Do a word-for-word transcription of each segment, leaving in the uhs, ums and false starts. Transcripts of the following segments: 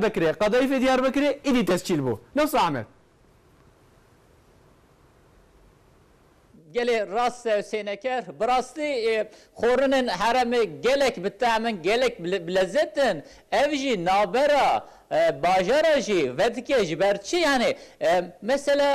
Diyarbekirê, Qedayîfê Diyarbekirê êdî tescîl bû. Nasıl Ahmet? Gelê rast e Hüseyneker. Bi rastî e, xorinin heremê gelek bi tehm in, gelek bi bi lezzet in. Ev jî navbera e, bajara jî vedike ji ber çi? Yani e, mesela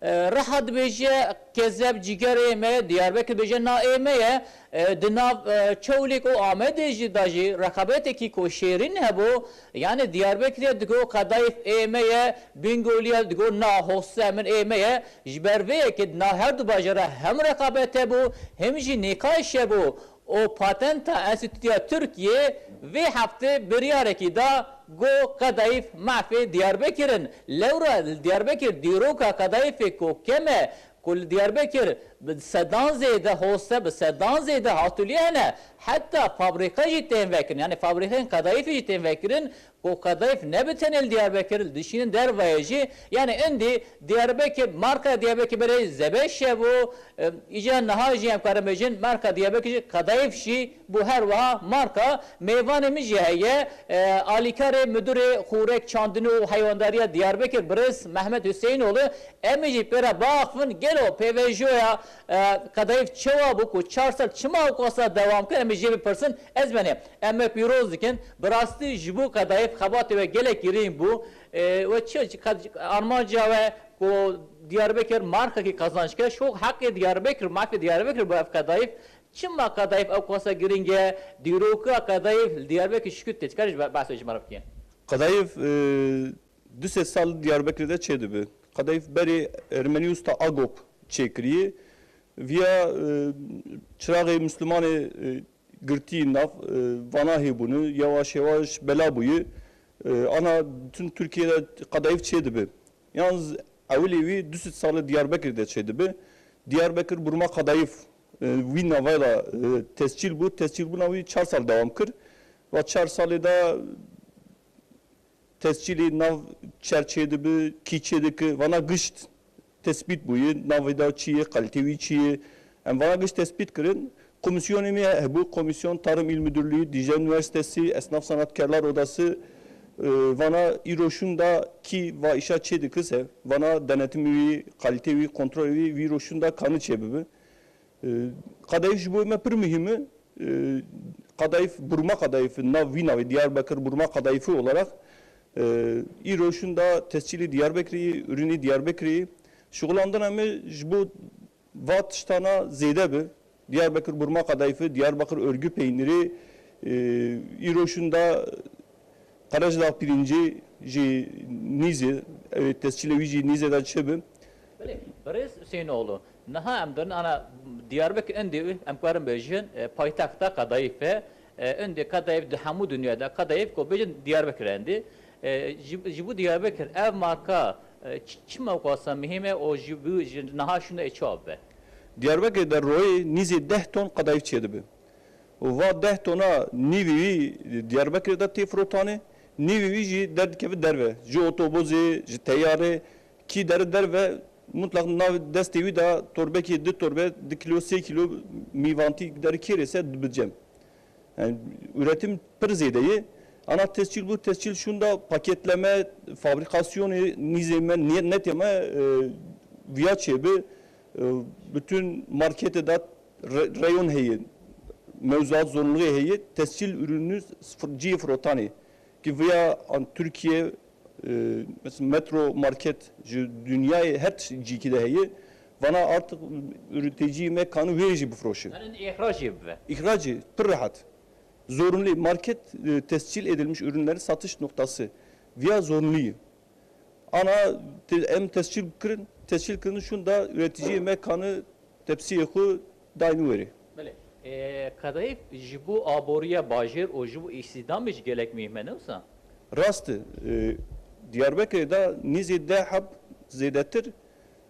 e, e, Riha dibêje kezeb cigerê me ye, Diyarbekir dibêje na ê me ye. E, di nav e, Çewlîg û Amedê jî da jî rekabetekî ku şêrîn hebû. Yani Diyarbekirê digo Qedayîf ê me ye, Bingoliya digo na Hosse min ê me ye. Ji ber vê yekê di nav her du bajara hem rekabet hebû, hem jî nîqaş hebû. Û patenta Enstîtuya Tirkiyê vê heftê biryarekî da, got Qedayîf mafê Diyarbekir in. Lewra li Diyarbekir dîroka Qedayîfê ku kem e, ku li Diyarbekir bi sedan zêde Hosse, bi sedan zêde hatûlî hene, heta fabrîka jî tên vekirin, yani fabrîkên Qedayîfê jî tên vekirin, ku Qedayîf ne bi tenê li Diyarbekir, li dişînin dervayê jî, yani endî Diyarbekir, marka Diyarbekir berê zebeş hebû, e, îca niha jî em karin bêjin, marka Diyarbekir jî Qedayîf jî bû her wiha marka. Mêvanê min jî heye, e, alîkarê Midûrê Xûrek, Çandinî û Heywandariya Diyarbekir, birêz Mehmet Hüseyinoğlu, em ê jî pê re biaxivin, gelo pêvejoya e, Qedayîf çawa bû ku çar sal çima ew qasa dewam kir, em ê jê bipirsin. Ez benê, em me pîroz dikin. Bi rastî ji bo Qedayîf xebatê we gelek girîng bû. E, we çi, çi qed-, armanca we ku Diyarbekir markekî qazanc ke, şok heqê Diyarbekir, mafê Diyarbekir bû ev Qedayîf. Çima Qedayîf ew qasa girîng e? Dîroka Qedayîf li Diyarbekir şikût tê. Dikarî ji behsê ji me re bikî? Qedayîf, e, du sed sal Diyarbekirê de çêdibe. Qedayîf berê Ermenî Usta Agop çêkiriye. Viya e, çiraxê Mislimanê e, girtî nav e, vana hêbûne, yewaş yewaş bela bûye. E, ana bütün Tirkiye de Qedayîf çêdibe. Yalnız ewilê wî du sed salê Diyarbekirê de çêdibe. Diyarbekir Burma Qedayîf e, wî navayla e, tescîl bû. Tescîlbûna wî çar sal dewam kir. Va çar salê de tescîlî nav çer çêdibi, kî çêdiki, vana gişt tespît bûye, navê da çi ye, kalîtê wî çi ye. Em vana gişt tespît kirin. Komîsyonê me hebû, Komîsyon Tarım İl Müdürlüğü, Dicle Üniversitesi, Esnaf Sanatkarlar Odası, e, vana îro şûnda kî va îşa çêdiki se, vana denetimê wî, kalîtê wî, kontrolê wî, vî îro şûnda kanî çêbibi. E, Qedayîf ji bo me pir muhîm e. E, Qedayîf, Burma Qedayîf, nav vî navê Diyarbekir Burma Qedayîfi olarak e, îro şûnda tescîlî Diyarbekirî, ürünî Diyarbekirî, şixulandina me ji bo va tiştana zêde bi. Diyarbekir Burma Qedayîfi, Diyarbekir örgü peynirî, e, îro şûnda Qerejdax pîrincê jî nîzê, ew ê tescîlê wî jî nîzê de çi bi? Belê, birêz Hüseyinoğlu, niha em dirin ana Diyarbekir endî em karin bêjin, e, paytexta Qedayîf e. E, endî Qedayîf di hemû dinya de, Qedayîf ku bêjin Diyarbekir endî. E, ji, ji bo Diyarbekir ev marka, e, çi, çima wasa muhîm e û ji bo, ji niha şûnda ê çawa bibe? Diyarbekir de royê nîzê deh ton Qedayîf çêdibe. Û va deh tona nîvê wî Diyarbekirê de tê firotanê, nîvê wî jî derdikeve derve. Ji otobozê, ji teyarê, kî deri derve, mutlaq navê destê wî de torbekê, du torbe, du kîlo, sê kîlo mîvantî deri kêrê se dibe cem. Yani, üretim pir zêde ye. Ana tescîl bû, tescîl şûnda paketleme, fabrîkasyonê nîzê me, niyet netê me, e, viya çêbi, e, bütün marketê de re-, reyon heye, mewzuat zorunluluğu heye, tescîl ürünü fir-, cihê firotanê. Ki viya an Türkiye, e, mesela Metro market ji dünyayê her tişt cîkî de heye. Vana artık üretecî me kanî wê jî bifroşe. Yani îhracê bibe. Îhracê, pir rehat. Zorunlu market e, tescil edilmiş ürünlerin satış noktası. Viya zorunlu ye. Ana te-, em tescil kirin, tescil kirin şûnda üreticiyê me kanî tepsiyê xwe dayne werê. Belê. E, Qedayîf ji bo aboriya bajêr û ji bo îstîhdamê jî gelek muhîm e, ne wisa? Rast e. E, Diyarbekirê de nîzê deh heb zêdetir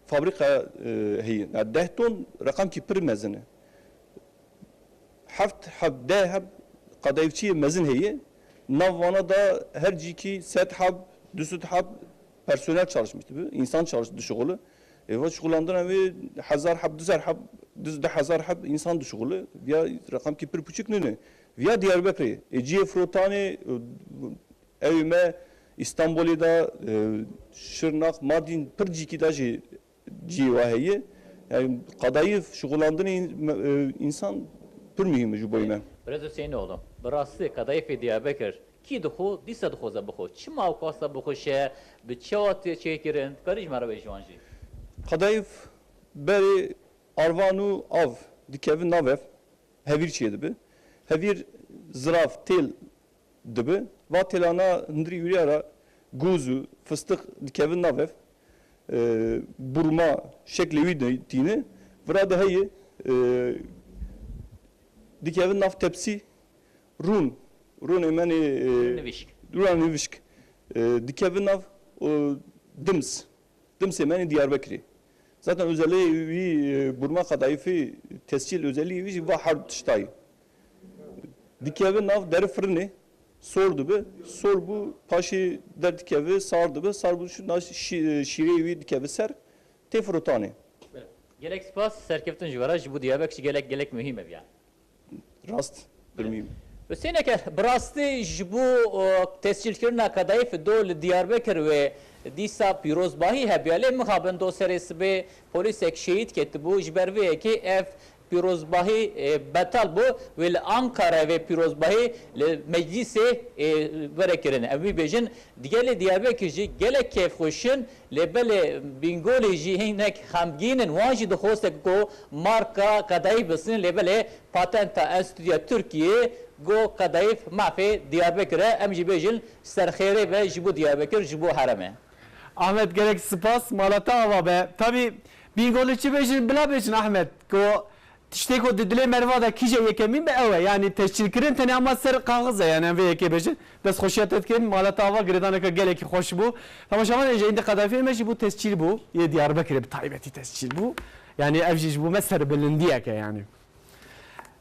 fabrîka e, heye. Yani deh ton reqamkî pir mezin e. Heft heb, deh heb qedayîfçiyê mezin heye. Nav vana da her cîkî sed heb, du sed heb personel çalışmış dibi. İnsan çalış dişixulu. Eva şixulandina wê hezar heb, du hezar heb, du hezar heb insan dişixulu. Viya reqamkî pir piçik nîne. Viya Diyarbekirê. E, cihê firotanê, e, ew ê me Îstanbulê de, e, Şirnak, Mardin, pir cîkî de jî cihê wa heye. Yani Kadayif şixulandinê în-, me-, e, însan pir muhîm e ji boyê me. Birêz Hüseyinoğlu, bi rastî Kadayifê Diyarbekir kî dixwe, dîsa dixwaze bixwe? Çima ew xwasta bixweşe? Bi çawa tê çêkirin? Dikarî ji me re bêjî wan jî? Kadayif berê arvan û av dikevin nav ev. Hevîr çêdibe. Hevîr zirav, têl dibe. Va têlana hundirî wî ya re goz û fistiq dikevin nav ev. E, burma şeklê wî de tîne. Vira de heye, e, dikevin nav tepsî, rûn. Rûnê me nê, e, Nivişk. Rûna nivişk. E, dikevin nav, e, dims. Dimsê me nê Diyarbekirê. Zaten özelliği wî, e, burma Kadayifî, tescîl özelliği wî jî va her tiştayî. Dikeve nav derê firinê, sor dibe. Sor bû, paşê derdikeve, sar dibe. Sar bû, şu na şî-, e, şîreyê wî dikeve ser, tê firotanê. Gelek spas, serkeftin ji we re, ji bo Diyarbekir jî gelek, gelek muhîm e yani. Rast, pir muhîm. Hüseyin Eker, bi rastî ji bo, e, tescîlkirina Kadayif do li Diyarbekir wê dîsa pîrozbahî hebiya, lê mixabin do serê sibê polîsek şehîd ketibû. Ji ber vê yekê ev pîrozbahî, e, betal bû. Wê li Ankarayê vê pîrozbahî li meclîsê, e, were kirin. Em wî bêjin, di gelê Diyarbekir jî gelek kêfxweş in, lê belê Bîngolê jî hinek xemgîn in. Wan jî dixwestin ku marka Kadayif bistînin, lê belê Patenta Enstitûya Tirkiyê got Kadayif mafê Diyarbekir e, em jî bêjin ser xêrê be ji bo Diyarbekir, ji bo herêmê. Ahmet, gelek spas, mala te ava be. Tabî Bîngolê çi bêjin, bila bêjin Ahmet, ku tiştê ku di dilê meriva de kîje yekemîn be ew e. Yanî tescîlkirin tenê ama ser kaxiz e, yanî em vê yekê bêjin. Destxweşiya te dikin, mala te ava, girêdaneke gelekî xweş bû. Temaşevanên hêja, îndî Kadayifê me jî bû tescîl bû, yê Diyarbekirê bi taybetî tescîl bû. Yanî ev jî ji bo me serbilindiyek e yanî.